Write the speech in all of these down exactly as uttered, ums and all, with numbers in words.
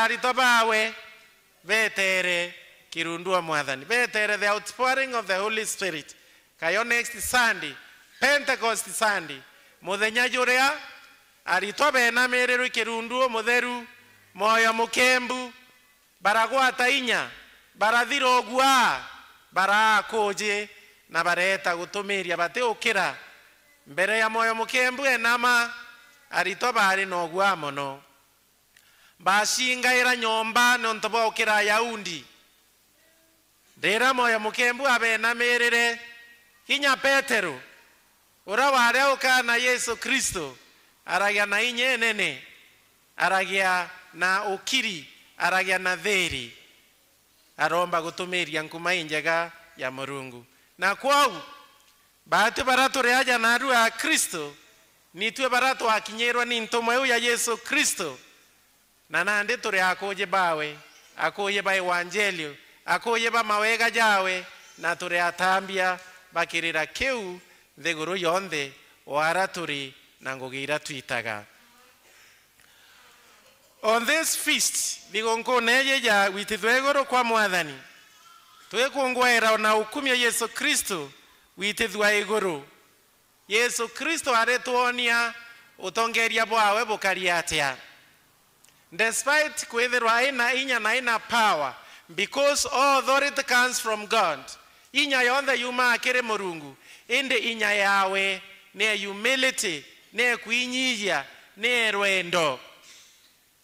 aritwa bawe betere kirundu o Mwathani, betere the outpouring of the Holy Spirit. Kayo next Sunday, Pentecost Sunday, muthenya juria aritwa benamirirwe kirundu umutheru, mwoyo mukembu, baragwata inya, barathira ugwaa, baraa akuji, na bareeta gutumiria batiukira. Mbere ya mwoyo mukembu enama, aritwa baari na ugwaa mono. Bacingaira nyomba niuntu bwa ukira Ayahudi. Riria mwoyo mukembu abenamirire, kinya Petero, uria wari aukaana Yesu Kristo, aragia na inya inene, aragia na ukiri, aragia na thiiri, aromba gutumiria nkuma injega ya Murungu. Na kwou, baatwi baria turi aja naarua a Kristo, nitwi baria twakinyirwe ni ntumwa iu ya Yesu Kristo, na nandi turi akuji bawe, akuji ba ewanjelio, akuji ba mawega jawe, na turi atambia ba kirira kiu nthiguru yonthe, o aria turi na ngugi iria twitaga. On this feast, thigunkune iji ya gwitithua iguru kwa Mwathani, twikungwaira o na ukumio Yesu Kristo gwitithua iguru. Yesu Kristo aritwonia utongeria bwawe bukari atia. Despite kwithirwa ina inya na ina power, because all authority comes from God, inya yonthe yumaa kiri Murungu, indi inya yawe ni ya humility, ni ya kwinyiyia, ni ya rwendo.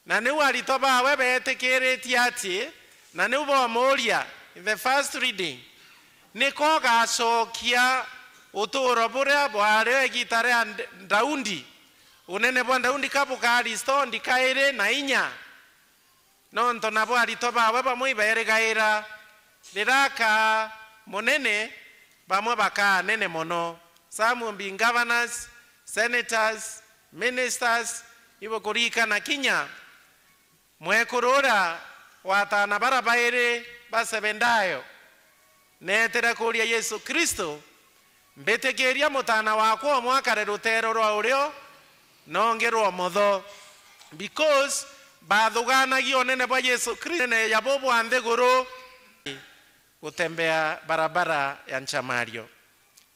Na niu aritwa bawe beetikiritie ati, na niu boomuuria, in the first reading, nika ugacokia utuuro buria bwario igiita ria Daudi? Unene bwa Daudi ka buka restored kairi na inya? Nontu nabo aritwa bawe bamwe ibeerigaira, riria akaa munene, bamwe bakaa anene mono. Some will be governors, senators, ministers, ibukuririkana kinya mwekuru uria wa ataana baria bairi ba Zebedayo, neetire kuuria Yesu Kristo, "Mbitikiria mutaana waakwa umwe akare ruteere rwa urio na ungi rwa umotho," because baathugaanagia unene bwa Yesu Kristo, unene yabo bwa nthiguru, gutembea barabara ya Nsamario.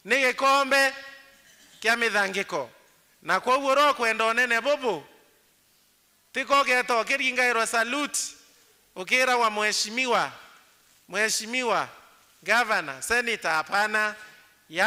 Ni gikombe kia mithangiko, na kwou uria ukwenda unene bubu, tiko ugeeta ukiringairwa salute, ukiiragwa mheshimiwa, mheshimiwa, governor, senator, hapana. Ya